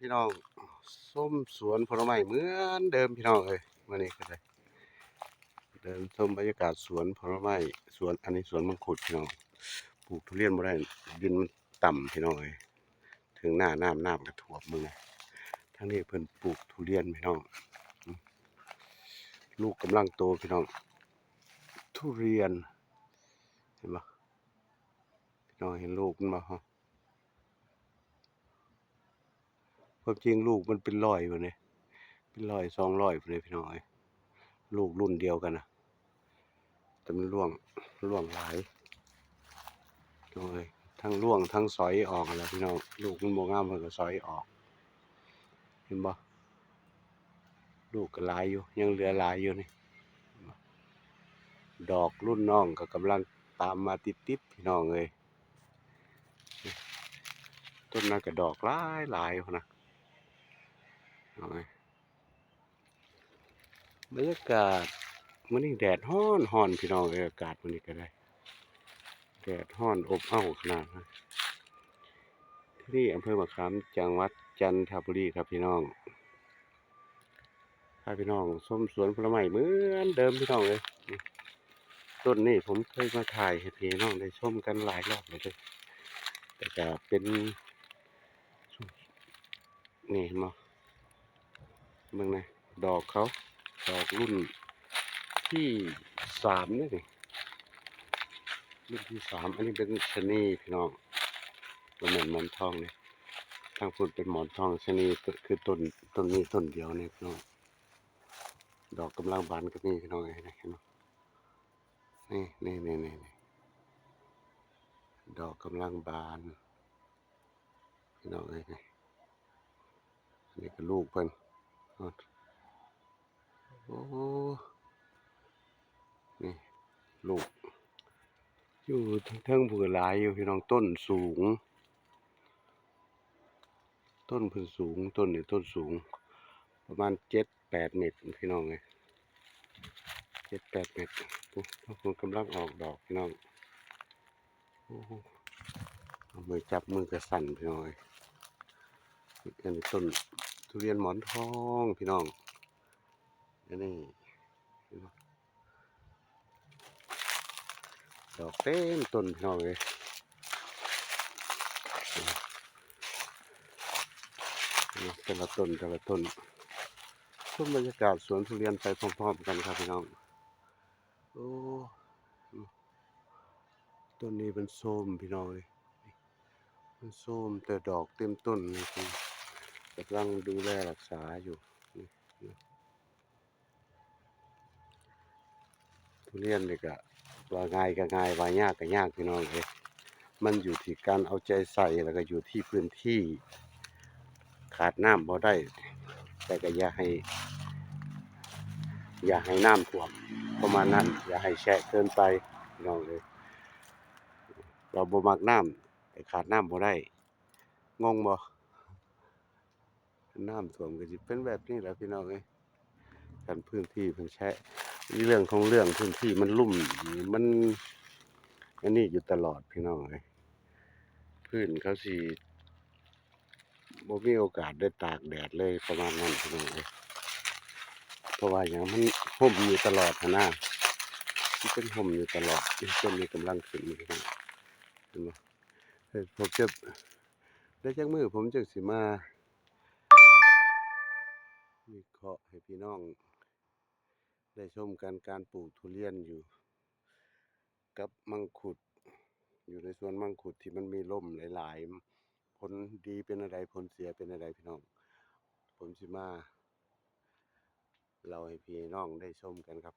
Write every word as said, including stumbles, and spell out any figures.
พี่น้อง ชมสวนผลไม้เหมือนเดิมพี่น้องเอ้ย มื้อนี้ก็ได้ เดินชมบรรยากาศสวนผลไม้ สวน อันนี้สวนมังคุดพี่น้อง ปลูกทุเรียนบ่ได้ ดินมันต่ำพี่น้องเอ้ย ถึงหน้าน้ำ น้ำก็ท่วม เบิ่งนะ ทางนี้เพิ่นปลูกทุเรียนพี่น้อง อืม ลูกกำลังโตพี่น้อง ทุเรียน เห็นบ่ พี่น้องเห็นลูกมันบ่ฮะ ความจริงลูกมันเป็นร้อยพุ้นเด้ เป็นร้อยสองร้อยพุ้นเด้พี่น้องเอ้ย ลูกรุ่นเดียวกันนะ แต่มันร่วง ร่วงหลาย โอ้ย ทั้งร่วงทั้งสอยออกหั้นแหละพี่น้อง ลูกมันบ่งามเพิ่นก็สอยออก เห็นบ่ ลูกก็หลายอยู่ ยังเหลือหลายอยู่นี่ ดอกรุ่นน้องก็กำลังตามมาติดๆ พี่น้องเอ้ย ต้นนั้นก็ดอกหลายๆ พุ้นนะ เอาไว้ บรรยากาศมื้อนี้แดดฮ้อนๆ พี่น้องเอ้ย อากาศมื้อนี้ก็ได้ แดดฮ้อนอบอ้าวขนาดนะ ที่นี่อำเภอมะขาม จังหวัดจันทบุรีครับพี่น้อง พาพี่น้องชมสวนผลไม้เหมือนเดิมพี่น้องเอ้ย ต้นนี้ผมเคยมาถ่ายให้พี่น้องได้ชมกันหลายรอบแล้วเด้อ แต่ก็เป็น นี่เห็นบ่ เบิ่งนะ ดอกเขา ดอกรุ่นที่สามเด้อนี่ รุ่นที่สาม อันนี้เป็นชะนีพี่น้อง บ่แม่นหมอนทองนี่ ทางพุ้นเป็นหมอนทอง ชะนีคือต้น ต้นนี้ต้นเดียวนี่พี่น้อง ดอกกำลังบานก็มีพี่น้องเอ้ย เห็นบ่ นี่ นี่ นี่ นี่ นี่ ดอกกำลังบาน พี่น้องเอ้ย นี่ อันนี้ก็ลูกเพิ่น โอ้ นี่ ลูก อยู่เทิงๆ พุ้นหลายอยู่พี่น้อง ต้นสูง ต้นเพิ่นสูง ต้นนี้ต้นสูง ประมาณเจ็ดแปดเมตรพี่น้องเอ้ย เจ็ดแปดเมตร โอ้ เพิ่นกำลังออกดอกพี่น้อง โอ้โห เอามือจับมือกะสั่นพี่น้องเอ้ย อันนี้ต้นทุเรียนหมอนทองพี่น้อง อันนี้ ดอกเต็มต้นพี่น้องเอ้ย แต่ละต้น แต่ละต้น ชมบรรยากาศสวนทุเรียนไปพร้อมๆ กันครับพี่น้อง โอ้ ต้นนี้มันโทรมพี่น้องเอ้ย มันโทรม แต่ดอกเต็มต้นเลย กำลังดูแลรักษาอยู่ นี่ นี่ ทุเรียนนี่ก็ว่าง่ายก็ง่าย ว่ายากก็ยากพี่น้องเอ้ย มันอยู่ที่การเอาใจใส่ แล้วก็อยู่ที่พื้นที่ ขาดน้ำบ่ได้ แต่ก็อย่าให้ อย่าให้น้ำท่วม ประมาณนั้น อย่าให้แฉะเกินไปพี่น้องเอ้ย เราบ่มักน้ำ แต่ขาดน้ำบ่ได้ งงบ่ น้ำท่วมก็สิเป็นแบบนี้แหละพี่น้องเอ้ย คันพื้นที่เพิ่นแฉะ เรื่องของเรื่องพื้นที่มันลุ่ม มันอันนี้อยู่ตลอดพี่น้องเอ้ย พื้นเขาสิบ่มีโอกาสได้ตากแดดเลยประมาณนั้นพี่น้องเอ้ย เพราะว่าหยัง มันห่มอยู่ตลอดหั้นนะ มันเป็นห่มอยู่ตลอด นี่ต้นนี้กำลังขึ้นอยู่พี่น้อง เห็นบ่ เอ้ย ผมจะ ได้จักมื้อผมจั่งสิมา วิเคราะห์ให้พี่น้องได้ชมกัน การปลูกทุเรียนอยู่กับมังคุด อยู่ในสวนมังคุดที่มันมีร่มหลายๆ ผลดีเป็นอะไร ผลเสียเป็นอะไรพี่น้อง ผมสิมาเล่าให้พี่น้องได้ชมกันครับ